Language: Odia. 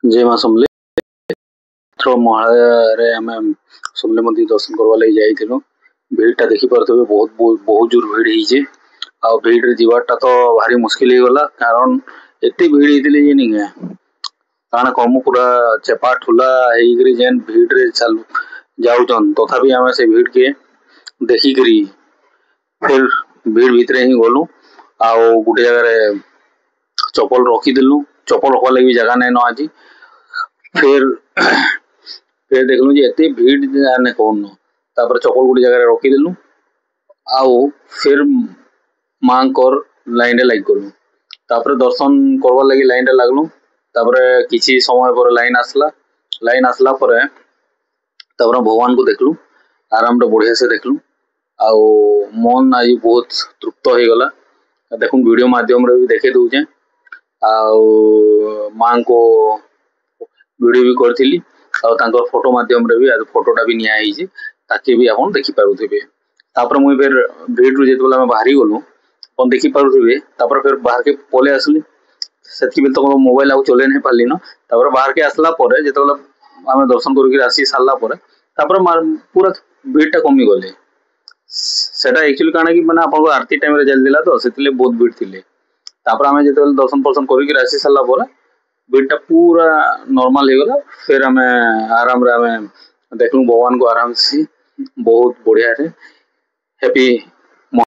ଜୟ ମା ସମଲେଇ। ମହାଳୟାରେ ଆମେ ସମଲେଇ ମନ୍ଦିର ଦର୍ଶନ କରବା ଲାଗି ଯାଇଥିଲୁ। ଭିଡ଼ଟା ଦେଖିପାରୁଥିବେ, ବହୁତ ବହୁତ ବହୁତ ଜୋର ଭିଡ଼ ହେଇଛେ। ଆଉ ଭିଡ଼ରେ ଯିବାରଟା ତ ଭାରି ମୁସ୍କିଲ ହେଇଗଲା, କାରଣ ଏତେ ଭିଡ଼ ହେଇଥିଲେ ଯେ ନିକେ କାଣା କମୁ, ପୁରା ଚେପା ଠୁଲା ହେଇକିରି ଯେନ୍ ଭିଡ଼ରେ ଚାଲୁ ଯାଉଛନ୍। ତଥାପି ଆମେ ସେ ଭିଡ଼କେ ଦେଖିକିରି ଫେର୍ ଭିଡ଼ ଭିତରେ ହିଁ ଗଲୁ ଆଉ ଗୋଟେ ଜାଗାରେ ଚପଲ ରଖିଦେଲୁ। ଚପଲ ରଖବାର ଲାଗି ବି ଜାଗା ନାଇଁ ନ ଆଜି। ଫେର୍ ଫେର୍ ଦେଖିଲୁ ଯେ ଏତେ ଭିଡ଼ ନାଇଁ କହୁନ। ତାପରେ ଚପଲ ଗୋଟେ ଜାଗାରେ ରଖିଦେଲୁ ଆଉ ଫେର୍ ମାଙ୍କର ଲାଇନରେ ଲାଗିଗଲୁ। ତାପରେ ଦର୍ଶନ କରବାର ଲାଗି ଲାଇନରେ ଲାଗଲୁ। ତାପରେ କିଛି ସମୟ ପରେ ଲାଇନ ଆସିଲା। ଲାଇନ ଆସିଲା ପରେ ତାପରେ ଭଗବାନଙ୍କୁ ଦେଖିଲୁ, ଆରାମରେ ବଢିଆ ସେ ଦେଖିଲୁ ଆଉ ମନ ଆଜି ବହୁତ ତୃପ୍ତ ହେଇଗଲା। ଦେଖୁନ୍, ଭିଡିଓ ମାଧ୍ୟମରେ ବି ଦେଖେଇ ଦଉଛେ ଆଉ ମାଙ୍କୁ ଭିଡିଓ ବି କରିଥିଲି ଆଉ ତାଙ୍କର ଫଟୋ ମାଧ୍ୟମରେ ବି ଫଟୋଟା ବି ନିଆ ହେଇଛି, ତାକେ ବି ଆପଣ ଦେଖିପାରୁଥିବେ। ତାପରେ ମୁଇଁ ଫେର ଭିଡ଼ରୁ ଯେତେବେଳେ ଆମେ ବାହାରି ଗଲୁ, ଆପଣ ଦେଖିପାରୁଥିବେ, ତାପରେ ଫେର ବାହାରକେ ପଳେଇ ଆସିଲି। ସେତିକି ବେଲେ ତ ମୋବାଇଲ ଆଉ ଚଲେଇ ନାଇଁ ପାରିଲି ନ। ତାପରେ ବାହାରକେ ଆସିଲା ପରେ, ଯେତେବେଳେ ଆମେ ଦର୍ଶନ କରିକି ଆସି ସାରିଲା ପରେ, ତାପରେ ପୁରା ଭିଡ଼ଟା କମିଗଲେ। ସେଟା ଆକ୍ଚୁଆଲି କାଣା କି ମାନେ ଆପଣଙ୍କ ଆରତି ଟାଇମରେ ଚାଲିଥିଲା ତ ସେଥିଲାଗି ବହୁତ ଭିଡ଼ ଥିଲେ। ତାପରେ ଆମେ ଯେତେବେଳେ ଦର୍ଶନ ଫର୍ଶନ କରିକି ଆସି ସାରିଲା ପରେ ଭିଡ଼ଟା ପୁରା ନର୍ମାଲ ହେଇଗଲା। ଫେର ଆମେ ଆରାମରେ ଆମେ ଦେଖିଲୁ ଭଗବାନଙ୍କୁ ଆରାମସେ, ବହୁତ ବଢିଆରେ। ହ୍ୟାପି।